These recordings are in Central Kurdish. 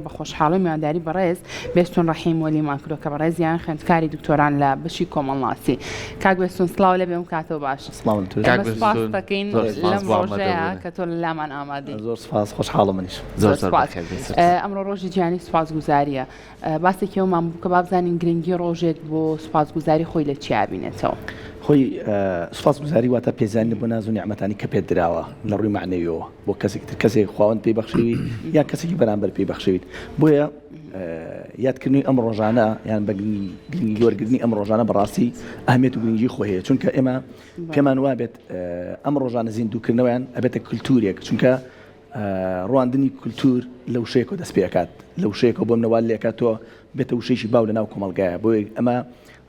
بە خۆشحاڵی و میوانداری بەڕێز بێستون ڕەحیم وەلیمان کردوە کە بەڕێزیان خوێندکاری دکتۆران لە بەشی کۆمەڵناسی. کاک بێستون سڵاو لێ بێ ئەم کاتەوە باش. سڵاو لە تۆش. کاک ئێمە سوپاست بێستون دەکەین زۆر سپاس لەم بۆ ڕۆژەیا ئامادەبوونت. کە تۆ لە لامان ئامادەی. زۆر سپاس خۆشحاڵم منیش. زۆر زۆر زۆر سپاس. بەخێر بێی سەرچاو. ئەمڕۆ ڕۆژی جیهانی سوپاسگوزارییە. باسێکی ئەومان بوو کە با بزانین گرنگی ڕۆژێک بۆ سوپاسگوزاری خۆی لە چیا بینێتەوە؟ خۆی سوپاسگوزاری واتە پێزانین بۆ ناز و نیعمەتانی کە پێت دراوە لە ڕووی مەعنەویەوە بۆ کەسێکی تر کەسێک خواوەند پێی بەخشیوی یان کەسێکی بەرامبەر پێی بەخشیویت بۆیە یادکردنی ئەم ڕۆژانە یان بە گرنگی وەرگرتنی ئەم ڕۆژانە بەڕاستی ئەهمیەت و گرنگی خۆی هەیە چونکە ئێمە پێمان وابێت ئەم ڕۆژانە زیندووکردنەوەیان ئەبێتە کلتورێک چونکە ڕواندنی کولتوور لە وشەیەکەوە دەست پێ ئەکات، لە وشەیەکەوە بۆ منە وا لێ ئەکات تۆ بێتە وشەیەکی باو لە ناو کۆمەڵگایە، بۆیە ئەمە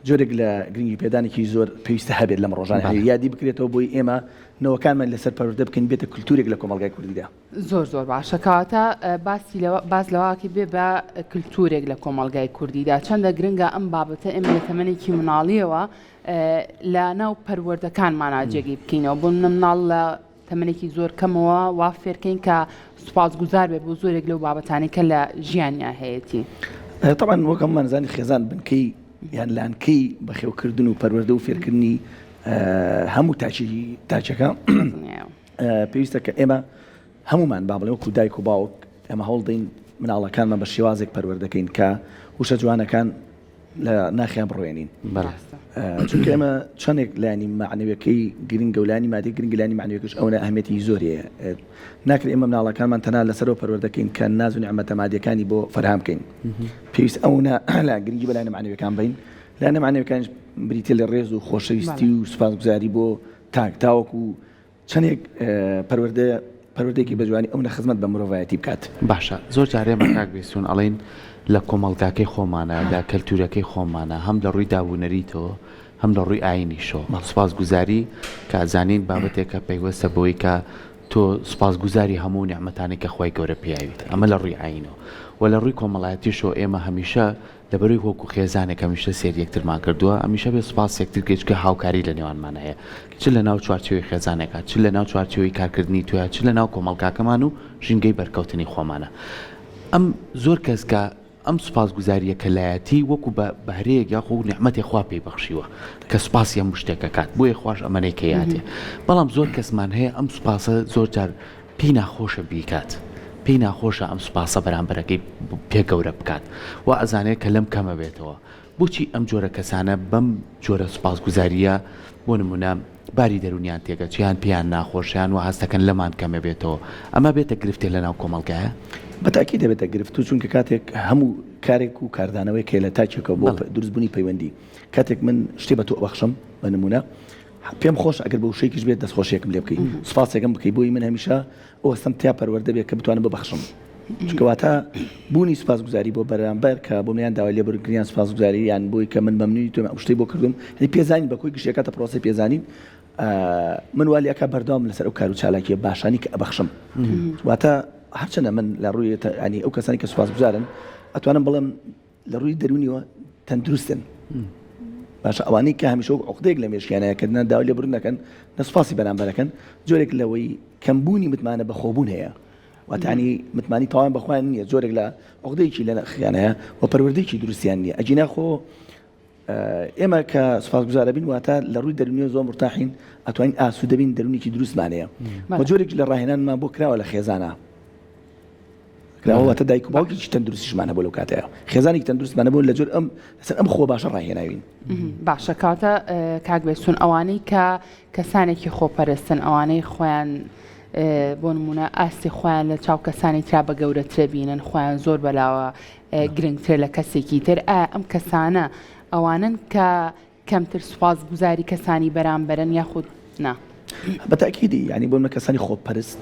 جۆرێک لە گرنگی پێدانێکی زۆر پێویستە هەبێت لەم ڕۆژانە هەیە یادی بکرێتەوە بۆی ئێمە نەوەکانمان لەسەر پەروەردە بکەین بێتە کولتوورێک لە کۆمەڵگای کوردیدا. زۆر زۆر باشە کەواتە باسی لەوە باس لەوەکەی بێ بە کلتورێک لە کۆمەڵگای کوردیدا چەندە گرنگە ئەم بابەتە ئێمە لە تەمەنێکی مناڵیەوە لە ناو پەروەردەکانمانا جێگەی بکەینەوە بۆ منە مناڵ لە تەمەنێکی زۆر کەمەوە وا فێرکەین کە سوپاسگوزار بێت بۆ زۆرێک لەو بابەتانەی کە لە ژیانیا هەیەتی. تەبعەن وەک هەموومان زانین خێزان بنکەی یان لانکەی بەخێوکردن و پەروەردە و فێرکردنی هەموو تاکی تاکەکە پێویستە کە ئێمە هەمومان با بڵێ وەکو دایک و باوک ئێمە هەوڵدەین مناڵەکانمان بە شێوازێک پەروەردەکەین کە وشە جوانەکان لە ناخیان بڕوێنین چونکە ئێمە چەندێک لایانی معنەوەکەی گرنگە و لانی مادی گرنگ لانی معنەوەکەش ئەوە ئەهمیەتی زۆری هەیە ناکرێت ئێمە مناڵەکانمان تەنها لەسەرەوە پەروەردەکەین کە ناز و نیعمەتە مادیەکانی بۆ فەرهام بکەین پێویست ئەو لە گرنگی بە لایەنە معنەوەکان بین لایەنە معنەوەکانیش بریتە لە ڕێز و خۆشەویستی و سوپاسگوزاری بۆ تاک تاوەکو چەندێک پەروەردە پەروەردەیەکی بە جوانی ئەونە خزمەت بە مرۆڤایەتی بکات. باشە زۆر جار ئێمە کاک بێستوون ئەڵێین لە کۆمەڵگاکەی خۆمانە لە کەلتورەکەی خۆمانە هەم لە ڕووی داب و نەریتەوە هەم لە ڕووی ئاینیشەوە سوپاسگوزاری کە ئەزانین بابەتێکە پەیوەستە بەوەی کە تۆ سوپاسگوزاری هەموو نیعمەتانەی کە خوای گەورە پێیاویتە ئەمە لە ڕووی ئاینەوە وە لە ڕووی کۆمەڵایەتیشەوە ئێمە هەمیشە لەبەرئەوەی وەکو خێزانێک هەمیشە سەیری یەکترمان کردووە، هەمیشە بێ سوپاس یەکتر بکەین چونکە هاوکاری لە نێوانمان هەیە چ لە ناو چوارچێوەی خێزانێکا چ لە ناو چوارچێوەی کارکردنی تۆیا چ لە ناو کۆمەڵگاکەمان و ژینگەی بەرکەوتنی خۆمانە ئەم زۆر کەس کە ئەم سوپاسگوزارییە کە لایەتی وەکو بە بەهرەیەک یاخۆ نیعمەتێ خوا پێی بەخشیوە کە سوپاسی هەموو شتێک ئەکات بۆیە خواش ئەمەنەی کە یاتێ بەڵام زۆر کەسمان هەیە ئەم سوپاسە زۆر جار پێی ناخۆشە بیکات، پێی ناخۆشە ئەم سوپاسە بەرامبەرەکەی پێ گەورە بکات، وا ئەزانێت کە لەم کەمە بێتەوە. بۆچی ئەم جۆرە کەسانە بەم جۆرە سوپاسگوزارییە بۆ نموونە باری دەروونیان تێکەچێ یان پێیان ناخۆشە یان وا هەست دەکەن لەمان کەمە بێتەوە، ئەمە بێتە گرفتێ لەناو کۆمەڵگایە؟ بە تاکید دەبێتە گرفت و چونکە کاتێک هەموو کارێک و کاردانەوەیەک هەیە لە تاکێکەوە بۆ دروستبوونی پەیوەندی، کاتێک من شتێ بە تۆ ئەبەخشم بە نموونە پێم خۆشە ئەگەر بە وشەیەکیش بێت دەستخۆشیەکم لێ بکەی سوپاسێکم بکەی بۆی من هەمیشە ئەو هەستەم تیا پەروەردە بێت کە بتوانم ببەخشم چونکە واتە بوونی سوپاسگوزاری بۆ بەرامبەر کە بۆ منیان داوای لێبوردن یان سوپاسگوزاری یان بۆی کە من مەمنونی تۆم ئەو شتەی بۆ کردوم یعنی پێزانین بە کۆی گشتی ئەکاتە پرۆسەی پێزانین من وا لێ ئەکا بەردەوام لەسەر ئەو کار و چالاکیە باشانی کە ئەبەخشم واتە هەرچەندە من لە ڕووی ینی ئەو کەسانی کە سوپاسگوزارن ئەتوانم بڵێم لە ڕووی دەروونیەوە تەندروستن باشە ئەوانەی کە هەمیشە وەک عقدەیەک لە مێشکیانە کە نە داوای لێبوردن دەکەن نە سوپاسی بەرامبەرەکەن جۆرێک لەوەی کەمبوونی متمانە بەخۆبوون هەیە واتانی متمانی تەواویان بەخۆیان نییە جۆرێک لە عقدەیەکی لە خیان هەیە و پەروەردەیەکی دروستیان نییە ئەگینا خۆ ئێمە کە سوپاسگوزارە بین واتە لە ڕووی دەروونیەوە زۆر مرتاحین ئەتوانین ئاسوودە بین دەروونێکی دروستمان هەیە و جۆرێک لە ڕاهێنانمان بۆ کراوە لە خێزانە کراوە واتە دایک و باوکێکی تەندروستیشمان هەبوو لەو کاتەیە خێزانێکی تەندروستمان هەبوو لە جۆر ئەم لەسەر ئەم خۆ باشە ڕاهێناوین. باشە کاتە کاک بێستون ئەوانەی کە کەسانێکی خۆپەرستن ئەوانەی خۆیان بۆ نمونە ئاستی خۆیان لە چاو کەسانی ترا بە گەورەترە بینن خۆیان زۆر بەلاوە گرنگترە لە کەسێکی تر ئایا ئەم کەسانە ئەوانن کە کەمتر سوپاس گوزاری کەسانی بەرامبەرن یاخود نا؟ بە تەئکیدی یانی بۆ منە کەسانی خۆپەرست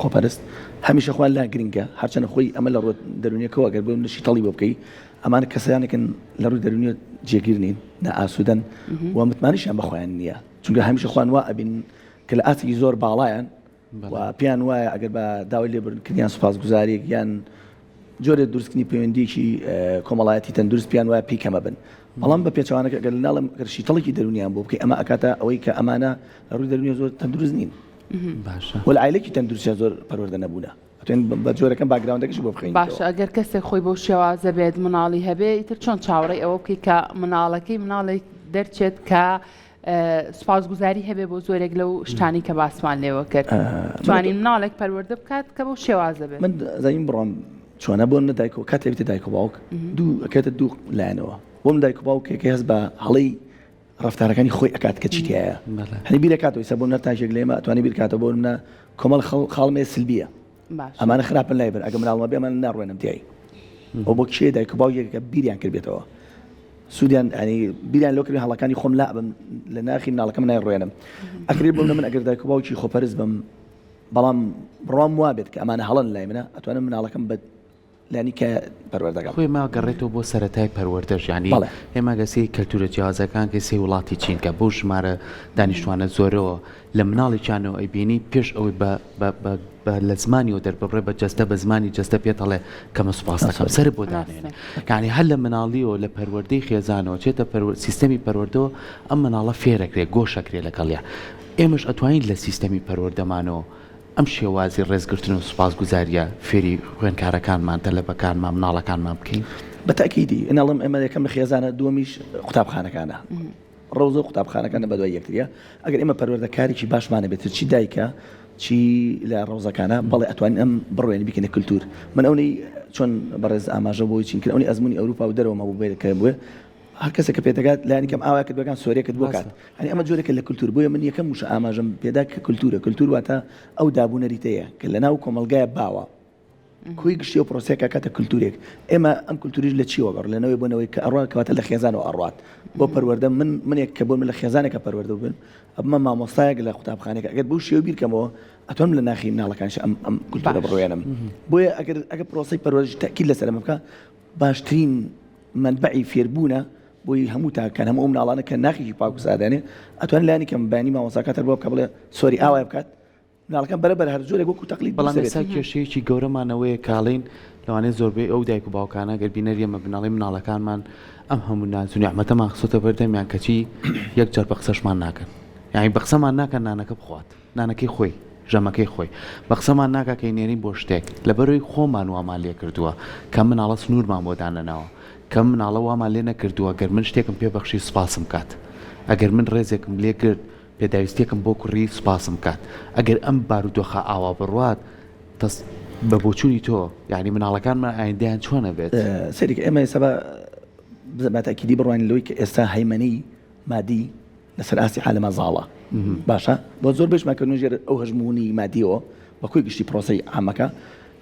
خۆپەرست هەمیشە خۆیان لا گرنگە هەرچەنە خۆی ئەمە لە ڕووە دەروونیەکەوە گەر بۆ منە شیتەڵی بۆ بکەی ئەمانە کەسانێکن لە ڕووی دەروونیە جێگیر نین نائاسوودەن و متمانەشیان بە خۆیان نییە چونکە هەمیشە خۆیان وا ئەبین کە لە ئاستێکی زۆر باڵایان و پێیان وایە ئەگەر بە داوای لێبوردن یان سوپاسگوزاریەک یان جۆرێ دروستکردنی پەیوەندیەکی کۆمەڵایەتی تەندروست پێیان وایە پێی کەمە بن بەڵام بە پێچەوانەکە گەر ناڵم گەر شیتەڵێکی دەرونیان بۆ بکەی ئەمە ئەکاتە ئەوەی کە ئەمانە لە ڕووی دەرونیە زۆر تەندروست نین باشە وە لە عایلەکی تەندروستیان زۆر پەروەردە نەبوونە. ئەتوانین بە جۆرەکەم background ەکەشی بۆ بخوێنیتەوە. باشە ئەگەر کەسێک خۆی بەو شێوازە بێت مناڵی هەبێ ئیتر چۆن چاوەڕێی ئەوە بکەی کە مناڵەکەی مناڵێک دەرچێت کە سوپاسگوزاری هەبێ بۆ زۆرێک لەو شتانی کە باسمان لێوە کرد توانین مناڵێک پەروەردە بکات کە بەو شێوازە بێت. من زانیم بڕوام چۆنە بۆ منە دایک و کاتێک بێتە دایک و باوک دوو ئەکەوێتە دوو لایەنەوە بۆ من دایک و باوکێک هەست بە هەڵەی ڕەفتارەکانی خۆی ئەکات کە چی تایە هەنی بیرەکاتەوە ئیستا بۆ منە تاکێک لە ئێمە ئەتوانێ بیرکاتەوە بۆ منە کۆمەڵ خاڵم هەیە سلبیە ئەمانە خراپن لای بن ئەگە مناڵمە بێ ئەمانە ناڕوێنم تیای ئەو بۆ کێ دایک و باوکێک کە بیریان کردبێتەوە سوودیان ینی بیریان لەو کردی هەڵەکانی خۆم لا بم لە ناخی مناڵەکەم نایڕوێنم ئەکرێت بۆ من ئەگەر دایک و باوکی خۆپەرست بم بەڵام بڕوام وابێت کە ئەمانە هەڵەن لای منە ئەتوانم مناڵەکەم بە لانی کە پەروەردەکەم. خۆی ئێمە گەڕێتەوە بۆ سەرەتای پەروەردەش یانی بەڵێ. ئێمە گەر سەیری کەلتورە جیاوازەکان کەی سەیری وڵاتی چین کە بەو ژمارە دانیشتوانە زۆرەوە لە مناڵێکیانەوە ئەیبینی پێش ئەوەی بە بە بە بە لە زمانیەوە دەرببڕێ بە جەستە بە زمانی جەستە پێت ئەڵێ کە من سوپاست دەکەم سەرت بۆ دانێنێ یانی هەر لە مناڵیەوە لە پەروەردەی خێزانەوە چێتە پەروە سیستەمی پەروەردەوە ئەم مناڵە فێرەکرێ گۆشەکرێ لەگەڵیا ئێمەش ئەتوانین لە سیستەمی پەروەردەمانەوە ئەم شێوازی ڕێزگرتن و سوپاسگوزارییە فێری خوێندکارەکانمان، تەلەبەکانمان، مناڵەکانمان بکەین؟ بە تەئکیدی، من ئەڵێم ئێمە یەکەم لە خێزانە، دووەمیش قوتابخانەکانە. ڕەوزە و قوتابخانەکانە بەدوای یەکتریە. ئەگەر ئێمە پەروەردەکارێکی باشمان هەبێت، چی دایکە، چی لە ڕەوزەکانە، بەڵێ ئەتوانین ئەم بڕوێنین بیکەینە کلتور. من ئەونەی چۆن بەڕێز ئاماژە بۆی چین کرد، ئەونەی ئەزموونی ئەوروپا و دەرەوەم هەبوو بێت کە بوێ، هەر کەسێک کە پێدەگات لایەنی کەم ئاوا کرد بەگان سۆرێکت بۆ کات هەنی ئەمە جۆرێکە لە کولتور بۆیە من یەکەم وشە ئاماژەم پێدا کە کولتورە کولتور واتە ئەو دابوو نەریتەیە کە لە ناو کۆمەڵگای باوە کۆی گشتی و پرۆسەیەکە کاتە کولتورێک ئێمە ئەم کولتوریش لە چیەوە گەڕ لەنەوەی بۆنەوەی کە ئەڕوا کەواتە لە خێزانەوە ئەڕوات بۆ پەروەردە من منێک کە بۆ من لە خێزانێکە پەروەردە بن ئەبمە مامۆستایەک لە قوتابخانێک ئەگەر بەو شێوە بیرکەمەوە ئەتوانم لە ناخی مناڵەکانش ئەم ئەم کولتورە بڕوێنم بۆیە ئەگەر ئەگەر پرۆسەی پەروەردەش تەئکید لەسەر ئەمە بکە باشترین مەنبەعی فێربوونە بۆی هەموو تاکەکان هەموو ئەو مناڵانە کە ناخێکی پاک و سادانێ ئەتوانن لایەنی کەم بەیانی مامۆستاکە تەربوە بکە بڵێ sorry ئاوای بکات مناڵەکان بەرە بەرە هەر جۆرێک وەکو تەقلید بەڵام دروست ئێستا دەبێت. کێشەیەکی گەورەمان ئەوەیە کە ئەڵێین لەوانەیە زۆربەی ئەو دایک و باوکانە گەر بینەری ئێمە بن ئەڵێن مناڵەکانمان ئەم هەموو ناز و نیعمەتەمان خستۆتە بەردەمیان کەچی یەک جار بە قسەشمان ناکەن یانی بە قسەمان ناکەن نانەکە بخوات. نانەکەی خۆی، ژەمەکەی خۆی. بە قسەمان ناکا کە ئەینێرین بۆ شتێک. لەبەرئەوەی خۆمان وامان لێ کردووە. کە مناڵە سنوورمان بۆ دانەناوە. کە مناڵە وامان لێ نەکردووە گەر من شتێکم پێ بەخشی سوپاسم کات. ئەگەر من ڕێزێکم لێ گرت، پێداویستییەکم بۆ کڕی سوپاسم کات. ئەگەر ئەم بارودۆخە ئاوا بڕوات، تەس بە بۆچوونی تۆ یانی مناڵەکانمان ئایندەیان چۆن ئەبێت؟ سەیری کە ئێمە ئێستا بە تەئکیدی بڕوانین لەوەی کە ئێستا هەیمەنەی مادی لەسەر ئاستی عالەما زاڵە باشە بۆ زۆر بەشمان کردن ژێر ئەو هەژموونی مادیەوە بە کۆی گشتی پرۆسەی عامەکە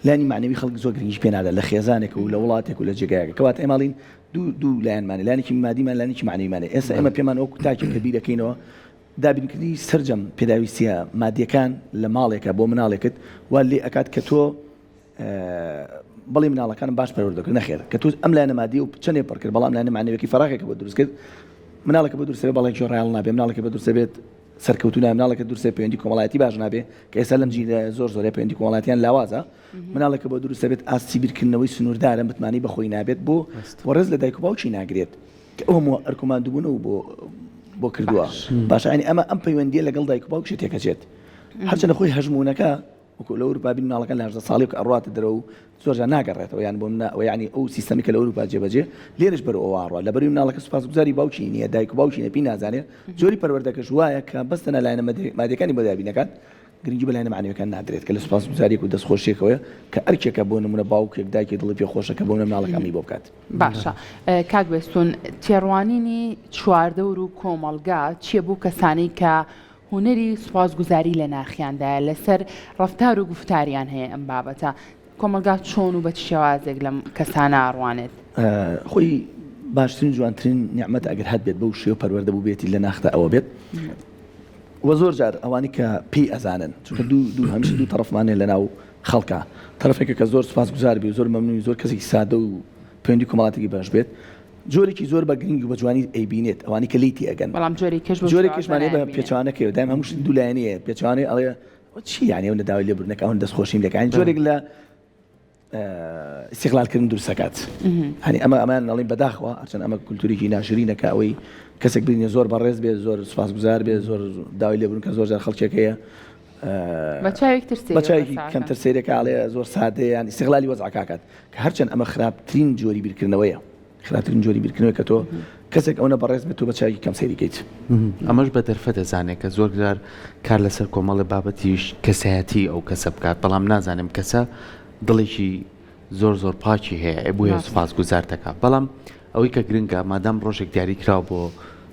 لانی معنەوی خەڵک زۆر گرنگی پێنادا لە خێزانێک و لە وڵاتێک و لە جێگایەکە کەواتە ئێماڵین دوو دوو لایەنمانە لایەنێکی مادیمان لایەنێکی معنەویمانە ئێستا ئێمە پێمان وەکو تاکێک کە بیرەکەینەوە دابینکردنی سەرجەم پێداویستیە مادیەکان لە ماڵێکە بۆ مناڵێکت وا لێ ئەکات کە تۆ بەڵی مناڵەکانم باش پەروەردە کرد نەخێر کە تۆ ئەم لایەنە مادی و چەندێ پڕ کرد بەڵام لایەنە معنەویەکەی فەراغێکە بۆ دروست کرد مناڵەکە بۆ دروست بێت بەڵێ گوێڕایەڵ نابێ مناڵەکە بۆ دروست بێت سەرکەوتو نابێ مناڵەکە دروست بێت پەیوەندی کۆمەڵایەتی باش نابێ کە ئێستا لەم جیلە زۆر زۆرە پەیوەندی کۆمەڵایەتیان لاوازە مناڵەکە بۆ دروست بێت ئاستی بیرکردنەوەی سنووردارە متمانەی بەخۆی نابێت بۆ وەڕێز لە دایک و باوکی ناگرێت کە ئەو هەموو ئەرک و ماندووبوونە و بۆ بۆ کردووە باشە یانی ئەمە ئەم پەیوەندیە لەگەڵ دایک و باوکیش تێکەچێت هەرچەندە خۆی هەژموونەکە وەکو لە ئەوروپا بین مناڵەکان لە 18 ساڵی کە ئەڕواتە دەرەوە و زۆر جار ناگەڕێتەوە یان بۆ منە یعنی ئەو سیستەمی کە لە ئەوروپا جێبەجێ لێرەش بەرەو ئەوە ئەڕوا لەبەروی مناڵەکە سوپاسگوزاری باوکی نییە دایک و باوکی نییە پێی نازانێ جۆری پەروەردەکەش وایە کە بەس تەنها لایەنە مادیەکانی بۆ دابین دەکات گرنگی بە لایەنە مەعنەویەکان نادرێت کە لە سوپاسگوزاریەک و دەستخۆشیەکەوەیە کە ئەرکێکە بۆ نمونە باوکێک دایکێک دڵی پێ خۆشە کە بۆ منە مناڵەکە ئەمەی بۆ بکات. باشە کاک بێستون تێڕوانینی چواردەور و کۆمەڵگا چیە بۆ کەسانەی کە هونەری سوپاسگوزاری لە ناخیاندایە لەسەر ڕەفتار و گوفتاریان هەیە ئەم بابەتە کۆمەڵگا چۆن و بە چ شێوازێک لەم کەسانە ئەڕوانێت؟ خۆی باشترین جوانترین نیعمەت ئەگەر هەت بێت بەو شێوە پەروەردە بووبێتی لە ناخدا ئەوە بێت وە زۆر جار ئەوانی کە پێی ئەزانن چونکە دوو دوو هەمیشە دوو تەڕەفمان هەیە لەناو خەڵکا تەڕەفێکە کە زۆر سوپاسگوزار بێ و زۆر مەمنونی زۆر کەسێکی سادە و پەیوەندی کۆمەڵاتێکی باش بێت جۆرێکی زۆر بە گرنگی و بە جوانی ئەیبینێت ئەوانی کە لێی تێئەگەن. بەڵام جۆرێکیش بەو جۆرێکیشمان شێوازە هەیە بە نایبینێت. پێچەوانەکەیەوە دایم هەموو شت دوو لایەنی هەیە پێچەوانەی ئەڵێ ئەوە چی یانی ئەو نە داوای لێبوردن ئەکا ئەو نە دەستخۆشیم لێ ئەکا یانی جۆرێک لە ئیستیغلالکردن دروست ئەکات هەنی ئەمە ئەمان ئەڵێن بەداخەوە هەرچەند ئەمە کولتوورێکی ناشرینە کە ئەوەی کەسێک بینێ زۆر بەڕێز بێ زۆر سوپاسگوزار بێ زۆر داوای لێبوردن کە زۆر جار خەڵکێک هەیە. بە چاوێک تر بە چاوێکی کەمتر سەیرەکە ئەڵێ زۆر سادەیە یان ئیستغلالی وەزعەکە ئەکات کە هەرچەند ئەمە خراپترین جۆری بیرکردنەوەیە خراپترین جۆری بیرکردنەوەی کە تۆ کەسێک ئەونە بەڕێز بێت تۆ بە چاوێکی کەم سەیری کەیت. ئەمەش بە دەرفەت ئەزانێ کە زۆر جار کار لەسەر کۆمەڵێ بابەتیش کەسایەتی ئەو کەسە بکات بەڵام نازانێم کەسە دڵێکی زۆر زۆر پاکی هەیە ئێ بۆیە سوپاس گوزار دەکا بەڵام ئەوەی کە گرنگە مادام ڕۆژێک دیاری کراوە بۆ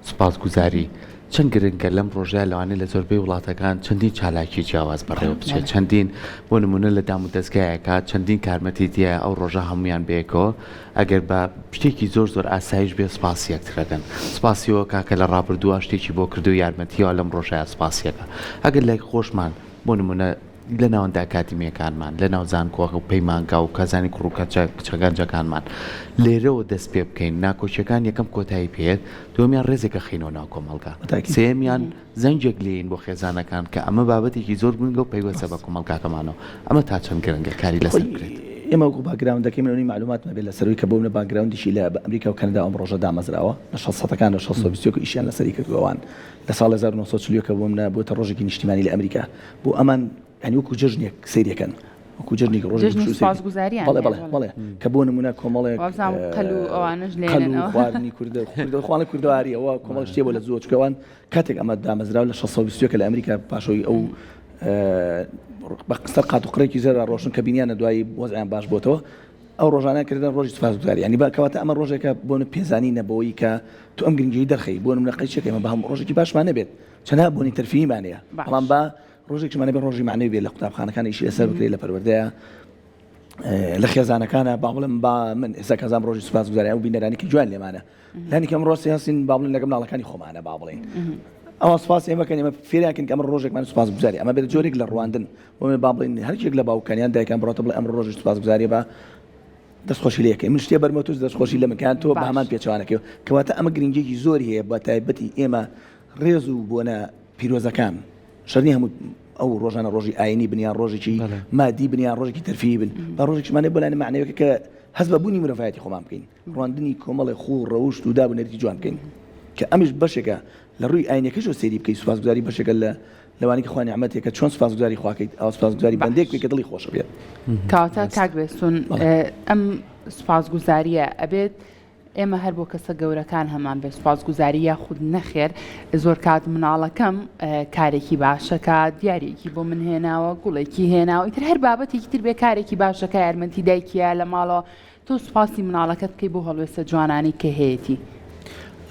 سوپاس گوزاری چەند گرنگە لەم ڕۆژەیە لەوانەیە لە زۆربەی وڵاتەکان چەندین چالاکی جیاواز بەڕێوە بچێت چەندین بۆ نمونە لە دام و دەستگایەکە چەندین کارمەتی تیایە ئەو ڕۆژە هەمویان بەیەکەوە ئەگەر بە شتێکی زۆر زۆر ئاسایش بێ سوپاسی یەکترەکەن سوپاسیەوە کاکە لە ڕابردووە شتێکی بۆ کردو یارمەتیەوە لەم ڕۆژەیە سوپاسیەکە ئەگەر لای خۆشمان بۆ نمونە لە ناوەندە ئەکادیمییەکانمان، لە ناو زانکۆ و پەیمانگا و کەزانی کوڕ و کەچە کچە گەنجەکانمان لێرەوە دەست پێ بکەین، ناکۆکییەکان یەکەم کۆتایی پێیەت، دووەمیان ڕێزێک ئەخەینەوە ناو کۆمەڵگا، سێیەمیان زەنگێک لێین بۆ خێزانەکان کە ئەمە بابەتێکی زۆر گرنگە و پەیوەستە بە کۆمەڵگاکەمانەوە، ئەمە تا چەند گرنگە کاری لەسەر بکرێت؟ ئێمە وەکو background ەکەی من ئەونەی مەعلوماتم هەبێت لەسەروی کە بۆ منە background یشی لە ئەمریکا و کەنەدا ئەم ڕۆژە دامەزراوە لە شەستەکان لە 621 ئیشیان لەسەری کردووە ئەوان لە ساڵ 1940 کە بۆ منە بۆتە ڕۆژێکی نیشتیمانی لە ئەمریکا بۆ ئەمان یانی وەکو جەژنێک سەیرەکەن وەکو جەژنێک ڕۆژ جەژنی سوپاسگوزاریان بەڵێ بەڵێ بەڵێ کە بۆ نمونە کۆمەڵێک وابزانم قەل و ئەوانەش لێنەوە خواردنی کوردە کوردە خوانە کوردەواریەوە کۆمەڵ شتێ بۆ لە زووە چکەوان کاتێک ئەمە دامەزراو لە 621 لە ئەمریکا پاشەوەی ئەو بە قسەر قات و قڕێکی زۆر ڕۆشن کە بینیانە دوایی وەزعیان باش بۆتەوە ئەو ڕۆژانە کردن ڕۆژی سوپاسگوزاری ینی با کەواتە ئەمە ڕۆژێکە بۆ پێزانی نەبەوەی کە تو ئەم گرنگی دەرخەی بۆ نمونە قەیچێک ئێمە بە هەموو ڕۆژێکی باشمان نەبێت چەنها بۆنی تەرفیهیمان هەیە بەڵام با ڕۆژێکیشمان هەبێ ڕۆژی مەعنەوی بێت لە قوتابخانەکان ئیشی لەسەر بکرێت لە پەروەردەیە لە خێزانەکانە با بڵێم با من ئێستا کەزام ڕۆژی سوپاس گوزاری ئەو بینەرانی کە جوان لێمانە لانی کەم ڕۆستی هەستین با بڵێن لەگەڵ مناڵەکانی خۆمانە با بڵێن ئەوە سوپاس ئێمە کەن ئێمە فێریان کەن کە ئەمڕۆ ڕۆژێکمان سوپاس گوزاری ئەمە بێت جۆرێک لە ڕواندن بۆ من با بڵێن هەرکێک لە باوکانیان دایکان بڕاتە بڵێ ئەمڕۆ ڕۆژی سوپاس گوزاری بە دەستخۆشی لێ کەی من شتێ بەرمە تۆش دەستخۆشی لە من کە تۆ بە هەمان پێچەوانەکەی کەواتە ئەمە گرنگیەکی زۆری هەیە بە تایبەتی ئێمە ڕێز و بۆنە پیرۆزەکان شەر نیە هەموو ئەو ڕۆژانە ڕۆژی ئاینی بن یان ڕۆژێکی مادی بن یان ڕۆژێکی تەرفیهی بن با ڕۆژێکیشمان هەیە بۆ لایەنە مەعنەویەکە کە هەست بە بوونی مرۆڤایەتی خۆمان بکەین ڕواندنی کۆمەڵێ خوو ڕەوشت و داب و نەریتی جوان بکەین کە ئەمیش بەشێکە لە ڕووی ئاینەکەشەوە سەیری بکەی سوپاسگوزاری بەشێکە لە لەوانەی کە خوا نیعمەتێکە چۆن سوپاسگوزاری خواکەیت ئەوە سوپاسگوزاری بەندێک بکەی کە دڵی خۆش بێت. کەواتە کاک بێستون ئەم سوپاسگوزاریە ئەبێت ئێمە هەر بۆ کەسە گەورەکان هەمان بێ سوپاسگوزاری یاخود نەخێر زۆر کات مناڵەکەم کارێکی باشەکە دیارێکی بۆ من هێناوە گوڵێکی هێناوە ئیتر هەر بابەتێکی تر بێ کارێکی باشەکە یارمەتی دایکیە لە ماڵەوە تۆ سوپاسی مناڵەکەت بکەی بۆ هەڵوێستە جوانانەی کە هەیەتی.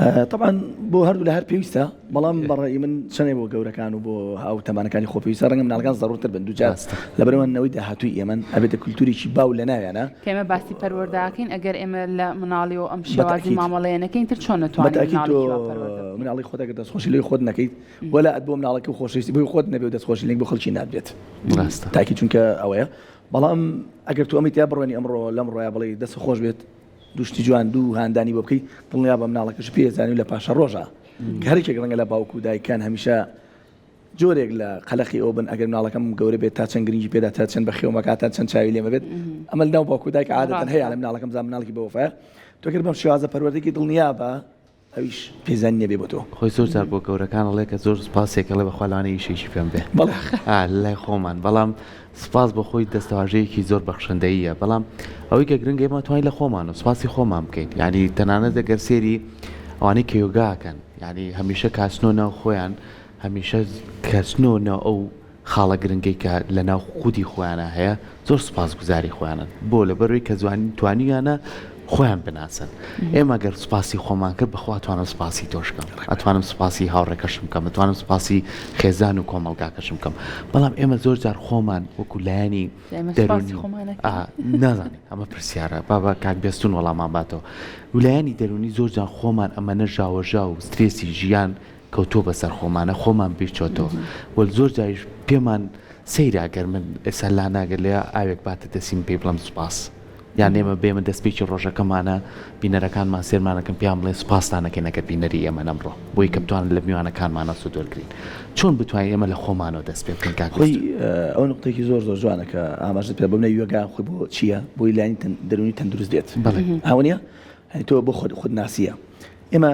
تەبعەن بۆ هەردوو لە هەر پێویستە بەڵام بەڕێی من چەنێ بۆ گەورەکان و بۆ هاو تەمانەکانی خۆ پێویستە ڕەنگە مناڵەکان زەڕورتر بن دووجار لەبەرئەوە نەوەی داهاتووی ئێمەن ئەبێتە کولتوورێکی باو لە ناویانە. کە ئێمە باسی پەروەردەکەین ئەگەر ئێمە لە مناڵیەوە ئەم شێوازی مامەڵەیە نەکەین تر چۆن نەتوانین مناڵێکی وا پەروەردە بکەین؟ مناڵی خۆت ئەگەر دەستخۆشی لۆی خۆت نەکەیت وەلا ئەت بۆ مناڵەکە و خۆشەویستی بۆی خۆت نەبێ و دەستخۆشی لێک بۆ خەڵکی نابێت تاکی چونکە ئەوەیە بەڵام ئەگەر تۆ ئەمەی تیا بڕوێنی ئەمڕۆ لەم ڕۆیا بڵێی دەست خۆش بێت دوو شتی جوان دوو هاندانی بۆ بکەی دڵنیا بە مناڵەکەش پێ زانی و لە پاشە ڕۆژە کە هەرێکێک ڕەنگە لە باوک و دایکان هەمیشە جۆرێک لە قەلەقی ئەو بن ئەگەر مناڵەکەم گەورە بێت تا چەند گرنگی پێدا تا چەند بەخێومەکات تا چەند چاوی لێمە بێت ئەمە لەناو باوک و دایک عادەتەن هەیە لە مناڵەکەم زان مناڵێکی بەوەفایە تۆ گەر بەم شێوازە پەروەردەکی دڵنیا بە ئەویش پێزانین نەبێ بۆ تۆ. خۆی زۆر جار بۆ گەورەکان ئەڵێ کە زۆر سوپاسێک ئەڵێ بەخوا لەوانەیە ئیشێکی پێم بێ بەڵێ ئا لای خۆمان بەڵام سوپاس بۆ خۆی دەستەواژەیەکی زۆر بەخشندەییە بەڵام ئەوەی کە گرنگە ئێمە توانین لە خۆمان و سوپاسی خۆمان بکەین یعنی تەنانەت ئەگەر سێری ئەوانەی کە یۆگاکەن یعنی هەمیشە کاچنۆ ناو خۆیان هەمیشە کەچنۆ ناو ئەو خاڵە گرنگەی کە لە ناو خودی خۆیانا هەیە زۆر سوپاسگوزاری خۆیانن بۆ لەبەروی کە توانیویانە خۆیان بناسن ئێمە گەر سوپاسی خۆمان کرد بەخوا توانم سوپاسی تۆش کەم ئەتوانم سوپاسی هاوڕێکەشم کەم ئەتوانم سوپاسی خێزان و کۆمەڵگاکەشم کەم بەڵام ئێمە زۆر جار خۆمان وەکو لایەنی دەروونی نازانین ئەمە پرسیارە بابا کاک بێستون وەڵامان باتەوە ولایەنی دەروونی زۆر جار خۆمان ئەمەنە ژاوەژاو و سترێسی ژیان کەوتووە بەسەر خۆمانە خۆمان بیرچۆتەوە وە زۆر جاریش پێمان سەیرە گەر من ئێستا لانا گەر لێ ئاوێک باتە دەستی من پێی بڵێم سوپاس یان ئێمە بێمە دەستپێکی ڕۆژەکەمانە بینەرەکانمان سێرمانەکەن پێیان بڵێن سوپاستان ئەکەین ئەگەر بینەری ئێمەن ئەمڕۆ بۆی کە بتوانن لە میوانەکانمانەوە سوود وەرگرین چۆن بتوانین ئێمە لە خۆمانەوە دەست پێ بکەین کاک خۆی ئەو نوقتەیەکی زۆر زۆر جوانە کە ئاماژەت پێ بۆ منە یۆگا خۆی بۆ چییە بۆی لایەنی دەروونی تەندروست بێت بەڵێ ئەوە نییە تۆ بۆ خۆت خودناسییە ئێمە.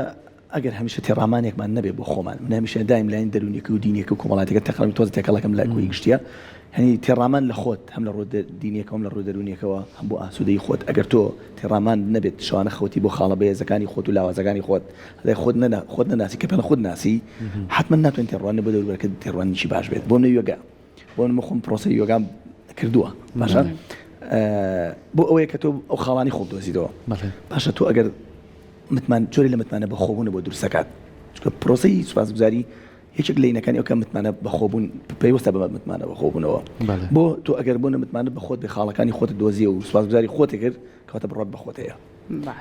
ئەگەر هەمیشە تێڕامانێکمان نەبێ بۆ خۆمان، من هەمیشە دایم لایەن دەروونیەکە و دینیەکە و کۆمەڵایەتیەکە تێکەڵم تۆزە تێکەڵەکەم لە کۆی گشتیە، یانی تێڕامان لە خۆت هەم لە ڕووە دینیەکەوە هەم لە ڕووە دەروونیەکەوە هەم بۆ ئاسوودەیی خۆت، ئەگەر تۆ تێڕامان نەبێت شەوانە خەوتی بۆ خاڵە بەهێزەکانی خۆت و لاوازەکانی خۆت، ئەگەر خۆت نەنا خۆت نەناسی کە پێڵە خۆت ناسی حەتمەن ناتوانیت تێڕوانینت بۆ دەوروبەرەکەت تێڕوانینێکی باش بێت، بۆ منە یۆگا بۆ من خۆم پرۆسەی یۆگام کردووە باشە بۆ ئەوەیە کە تۆ ئەو خاڵانی خۆ دۆزیدەوە باشە تۆ ئەگەر متمان جۆری لە متمانە بەخۆبوون بۆ دروستەکات چونکە پرۆسەی سوپاسگوزاری یەکێک لینەکانی ئەو کە متمانە بەخۆبوون پەیوەستە بە متمانە بەخۆبوونەوە بۆ تۆ ئەگەر بۆ متمانە بەخۆت بێ خاڵەکانی خۆت دۆزیە و سوپاسگوزاری خۆت کرد کەواتە بڕوات بە خۆت هەیە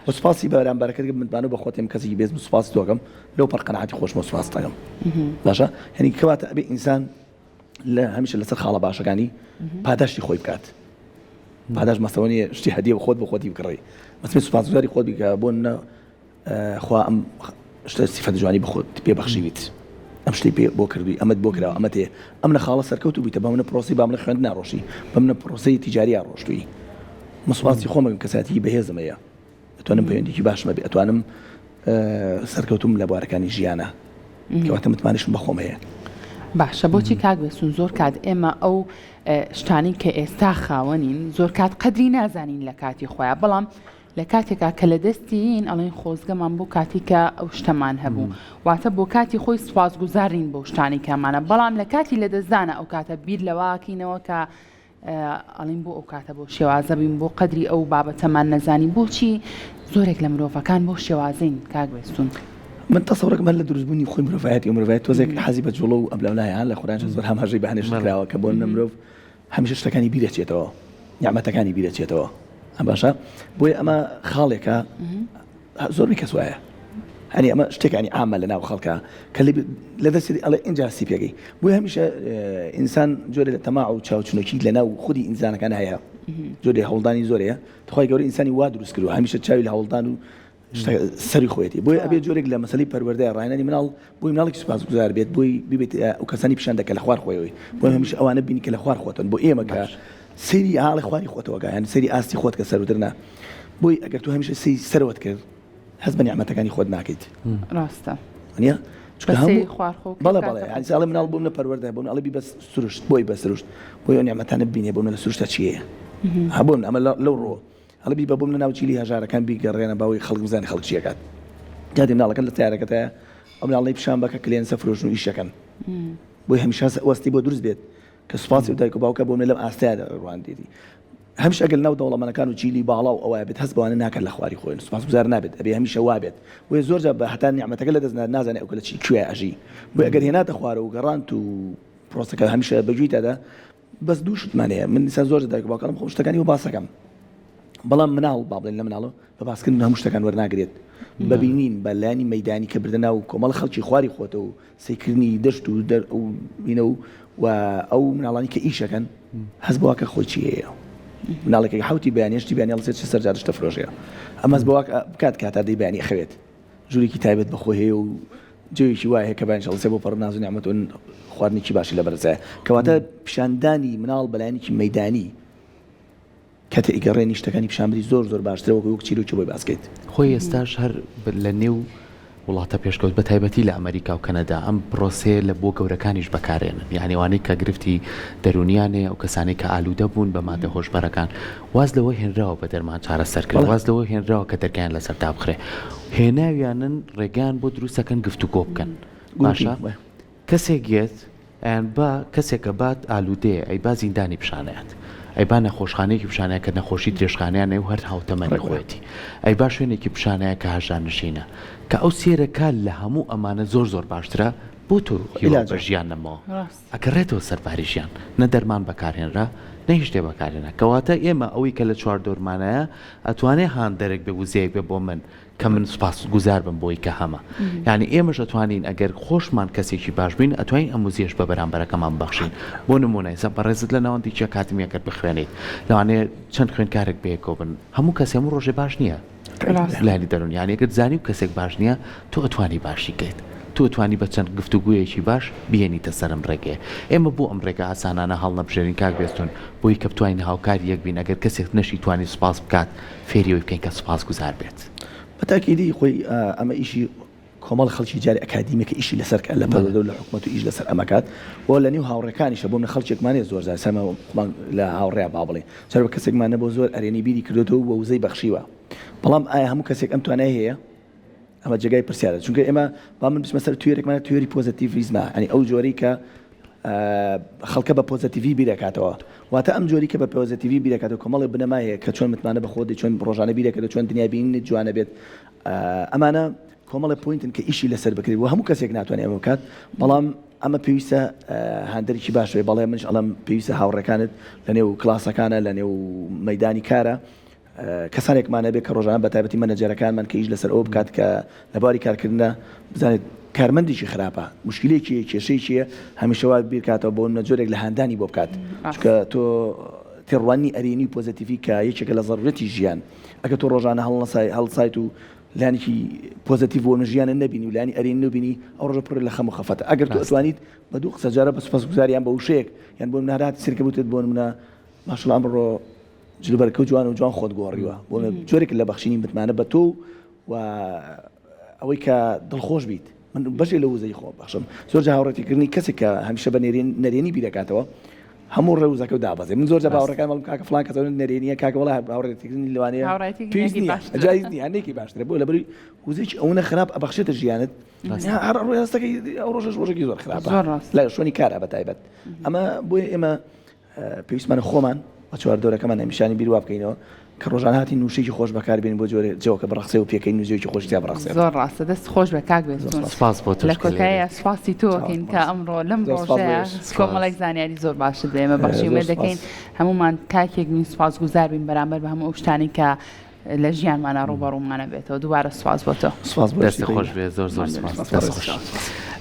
و سوپاسی بەرامبەرەکەت کرد متمانە بە خۆت هەیە کەسێکی بێزم سوپاسی تۆکەم لەو پەڕ قەناعەتی خۆشمە سوپاست دەکەم باشە یعنی کەواتە ئەبێ ئینسان لە هەمیشە لەسەر خاڵە باشەکانی پاداشتی خۆی بکات پاداش مەسەوە نیە شتی هەدیە خۆت بۆ خۆتی بکڕی مەسمی سوپاسگوزاری خۆت بیکە بۆ نە خوا ئەم شتە سیفەت جوانی بخۆت پێ بەخشیویت ئەم شتی پێ بۆ کردووی ئەمەت بۆ کراوە ئەمە تێ ئەم لە خاڵە سەرکەوت و بیتە بە منە پرۆسی با منە خوێند ناڕۆشی بە منە پرۆسەی تیجاریا ڕۆشتووی مسواسی خۆمەکەم کەساتی بەهێزم هەیە ئەتوانم پەیوەندیکی باشم هەبێ ئەتوانم سەرکەوتوم لە بوارەکانی ژیانە کەواتە متمانەشم بە خۆم هەیە. باشە بۆچی کاک بێسون زۆر کات ئێمە ئەو شتانی کە ئێستا خاوەنین زۆر کات قەدری نازانین لە کاتی خۆیان بەڵام لە کاتێکا کە لە دەستین ئەڵێن خۆزگەمان بۆ کاتی کە ئەو شتەمان هەبوو واتە بۆ کاتی خۆی سوپاسگوزارین بۆ شتانی کەمانە بەڵام لە کاتی لە دەستدانە ئەو کاتە بیر لەواکەینەوە کە ئەڵێن بۆ ئەو کاتە بەو شێوازە بووین بۆ قەدری ئەو بابەتەمان نەزانی بۆچی زۆرێک لە مرۆڤەکان بەو شێوازەین کاک بێستون؟ من تەسەورەکەم هەر لە دروستبوونی خۆی مرۆڤایەتی و مرۆڤایەتی تۆزێک حەزی بە جوڵە و ئەملاولایە لە قورئانیش زۆر هاماژەی بە هەنێ شت کراوە کە بۆ نمونە مرۆڤ هەمیشە شتەکانی بیرەچێتەوە نیعمەتەکانی بیرەچێتەوە باشە بۆیە ئەمە خاڵێکە زۆربەی کەس وایە هەنی ئەمە شتێکانی عامە لە ناو خەڵکە کە لە دەستی ئەڵێ ئینجا سی پێگەی بۆی هەمیشە ئینسان جۆرێ لە تەماع و چاوچنۆکی لە ناو خودی ئینسانەکان هەیە جۆرێ هەوڵدانی زۆرەیە تخوای گەورە ئینسانی وا دروست کردووە هەمیشە چاوی لە هەوڵدان و سەری خۆیەتی بۆیە ئەبێ جۆرێک لە مەسەلەی پەروەردە ڕاهێنانی مناڵ بۆی مناڵێکی سوپاسگوزار بێت بۆی ببێت ئەو کەسانی پیشان دەکە لە خوار خۆیەوەی بۆی هەمیشە ئەوانە بینی کە لە خوار خۆتن بۆ ئێمە کە سەیری ئاڵی خواری خۆتەوە کە یانی سەیری ئاستی خۆت کە سەروتر نا بۆی ئەگەر تۆ هەمیشە سەیری سەرەوەت کرد هەست بە نیعمەتەکانی خۆت ناکەیت ڕاستە نیە چونکە بە سەیری هەموو خوار خۆ کرد بەڵێ بەڵێ کاتە یانی ئەڵێ مناڵ بۆ منە پەروەردە بۆ من ئەڵێ بی بە سروشت بۆی بە سروشت بۆی ئەو نیعمەتانە ببینێ بۆ منە لە سروشتا چی هەیە ها بۆ من ئەمە لەو ڕووە ئەڵێ بی بە بۆ منە ناو جیلی هەژارەکان بیگەڕێنە باوەی خەڵک بزانێ خەڵک چی ئەکات کاتێ مناڵەکەت لە سەیارەکەتایە ئەو مناڵەی پیشان بە کە کلێنسە فرۆشن و ئیشەکەن بۆی هەمیشە وەستی بۆ دروست بێت کە سوپاسی ئەو دایک و باوکە بۆ منە لەم ئاستەیا ڕواندێتی هەمیشە ئەگەر لەناو دەوڵەمەنەکان و جیلی باڵا و ئەوە بێت هەست بەوانە ناکات لە خواری خۆیان سوپاسگوزار نابێت ئەبێ هەمیشە وابێت بۆیە زۆر جار بە هەتا نیعمەتەکە لە دەست نادات نازانێ ئەو کە لە چی کوێ ئەژی بۆیە ئەگەر هێناتە خوارەوە و گەڕانت و پرۆسەکە هەمیشە بە گوێی تادا بەس دوو شتمان هەیە من ئینسان زۆر دایک و باوکانم خۆم شتەکانی بۆ باسەکەم بەڵام مناڵ با بڵێن لە مناڵە بە باسکردن هەموو شتەکان وەرناگرێت بە بینین بە لایەنی مەیدانی کە بردە ناو کۆمەڵ خەڵکی خواری خۆتە و سەیکردنی دەشت و دەر و مینە و و ئەو مناڵانی کە ئیشەکەن هەست بەوە کە خۆی چی هەیە مناڵێک حوتی بەیانی هەشتی بەیانی هەڵسێت چ سەر جادە شتە فرۆشەیە ئەمە هەست بەوە بکات کە هەتا دەی بەیانی ئەخەوێت ژوورێکی تایبەت بە خۆی هەیە و جەوێکی وایە کە بەیانی هەڵسێ بۆ پەڕ ناز و نیعمەت و خواردنێکی باشی لەبەرزایە کەواتە پیشاندانی مناڵ بەلایەنێکی مەیدانی کاتێ ئەیگەڕێنی شتەکانی پیشان بدەی زۆر زۆر باشترە وەک وەک چیرۆکی بۆی باس کەیت. خۆی ئێستاش هەر لە نێو وڵاتە پێشکەوت بە تایبەتی لە ئەمەریکا و کەنەدا ئەم پرۆسەیە لە بۆ گەورەکانیش بەکارێنن یانی ئەوانەی کە گرفتی دەروونیان هەیە ئەو کەسانەی کە ئالوودە بوون بە مادە هۆشبەرەکان واز لەوە هێنراوە بە دەرمان چارەسەر کرێ واز لەوە هێنراوە کە دەرگایان لەسەر دابخرێ هێناویانن ڕێگەیان بۆ دروست دەکەن گفتوگۆ بکەن باشە کەسێک یەت ئەیان با کەسێکە بات ئالودەیە ئەی با زیندانی پیشانەیات ئەی با نەخۆشخانەیەکی پیشانەیە کە نەخۆشی درێژخانەیان هەیە و هەر هاوتەمەنی خۆیەتی ئەی با شوێنێکی پیشانەیە کە هەژارنشینە کە ئەو سێرەکە لە هەموو ئەمانە زۆر زۆر باشترە بۆ تۆ هیوا بە ژیان نەماوە ئەگەڕێتەوە سەر باری ژیان نە دەرمان بەکارهێنرا نە هیچ شتێ بەکارهێنرا کەواتە ئێمە ئەوەی کە لە چواردەورمانایە ئەتوانێ هاندەرێک بێ وزەیەک بێ بۆ من کە من سوپاس گوزار بم بۆی کە هەمە یانی ئێمەش ئەتوانین ئەگەر خۆشمان کەسێکی باش بین ئەتوانین ئەم وزەیەش بە بەرامبەرەکەمان ببەخشین بۆ نمونە ئێستا بەڕێزت لە ناوەندێکی ئەکادمی ئەگەر بخوێنیت لەوانەیە چەند خوێندکارێک بەیەکەوە بن هەموو کەس هەموو ڕۆژێ باش نییە لایەنی دەروون یانی ئەگەر زانی و کەسێک باش نییە تۆ ئەتوانی باشی کەیت تۆ ئەتوانی بە چەند گفتوگۆیەکی باش بهێنیتە سەر ئەم ڕێگەیە ئێمە بۆ ئەم ڕێگە ئاسانانە هەڵنەبژێرین کاک بێستون بۆی کە بتوانین هاوکاری یەک بین ئەگەر کەسێک نەشی توانی سوپاس بکات فێری ئەوەی بکەین کە سوپاسگوزار بێت. بە تاکیدی خۆی ئەمە ئیشی. کۆمەڵ خەڵکی جاری ئەکادیمیە کە ئیشی لەسەر کە لە پەروەردە و لە حکومەت و ئیش لەسەر ئەمە کات و لە نێو هاوڕێکانیشە بۆ منە خەڵکێکمان هەیە زۆر جار سەرمە خۆمان لە هاوڕێیا با بڵێین جار بە کەسێکمان نەبووە زۆر ئەرێنی بیری کردۆتەوە و وزەی بەخشیوە بەڵام ئایا هەموو کەسێک ئەم توانای هەیە؟ ئەمە جێگای پرسیارە چونکە ئێمە با من بچمە سەر توێرێکمان توێری پۆزەتیڤیزمە ئەنی ئەو جۆرەی کە خەڵکە بە پۆزەتیڤی بیرەکاتەوە واتە ئەم جۆری کە بە پۆزەتیڤی بیرەکاتەوە کۆمەڵی بنەما هەیە کە چۆن متمانە بە خۆت چۆن ڕۆژانە بیرەکەێت چۆن دنیا بینیت جوانە بێت ئەمانە کۆمەڵی point ن کە ئیشی لەسەر بکرێت و هەموو کەسێک ناتوانێت ئەمە بکات بەڵام ئەمە پێویستە هاندەرێکی باش بێ بەڵێ منش ئەڵم پێویستە هاوڕێکانت لە نێو کلاسەکانە لە نێو مەدانی کارە کەسانێکمان هەبێت کە ڕۆژانە بە تایبەتی مەنەجەرەکانمان کە ئیش لەسەر ئەوە بکات کە لە بواری کارکردنە بزانێت کارمەندێکی خراپە مشکلێکی هەیە کێشەیەکی هەیە هەمیشە وا بیرکاتەوە بۆ نمونە جۆرێک لە هاندانی بۆ بکات چونکە تۆ تێڕوانینی ئەرێنی و پۆزەتیڤی کە یەکێکە لە زەرورەتی ژیان ئەگەر تۆ ڕۆژانە هەڵنەسای هەڵسایت و لایەنێکی پۆزەتیڤ بۆ ژیانت نەبینی و لایەنی ئەرێنی نەبینی ئەو ڕۆژە پڕ لە خەم و خەفەتە ئەگەر تۆ ئەتوانیت بە دوو قسە جارە بە سوپاسگوزاری یان بە وشەیەک یان بۆ نمونە هەر هاتی سەیرکە بوتت بۆ نمونە ماشاءاللە ئەمڕۆ جلوبەرگەکەو جوان و جوان خۆت گۆڕیوە بۆ جۆرێک لە بەخشینی متمانە بە تۆ و ئەوەی کە دڵخۆش بیت من بەشێ لە وزەی خۆم بەخشم زۆر جا هاوڕێتیکردنی کەسێک کە هەمیشە بە نێرین نەرێنی بیرەکاتەوە هەموو ڕێ وزەکە و دابەزێ من زۆر جا باوەڕەکان بەڵم کاکە فلان کەس نەرێنیە کاکە وڵا هاوڕێتیکردنی لەوانەیە پێویست نییە جایز نییە هەندێکی باشترە بۆ لەبەری وزەیەکی ئەوەنە خراپ ئەبەخشێتە ژیانت هەر ڕۆژ هەستەکەی ئەو ڕۆژەش ڕۆژێکی زۆر خراپە لە شوێنی کارە بە تایبەت ئەمە بۆیە ئێمە پێویستمانە خۆمان و چواردەورەکەمان هەمیشانی بیر وا بکەینەوە کە ڕۆژانە هاتین وشەیەکی خۆش بەکار بێنین بۆ جۆرێ جەوەکە بڕەخسێ و پێکەین و جەوێکی خۆشی تیا بڕەخسێ. زۆر ڕاستە دەست خۆش بێ کاک بێستون. سپاس بۆ تۆش لە کۆتاییا سوپاسی تۆ ئەکەین کە ئەمڕۆ لەم ڕۆژەیا کۆمەڵێک زانیاری زۆر باشت بە ئێمە بەخشی ئومێد دەکەین هەموومان تاکێک بین سوپاسگوزار بین بەرامبەر بە هەموو ئەو شتانەی کە لە ژیانمانا ڕووبەڕوومانە بێتەوە دووبارە سوپاس بۆ تۆ. سپاس بۆ دەست خۆش بێ زۆر زۆر سپاس دەست خۆش.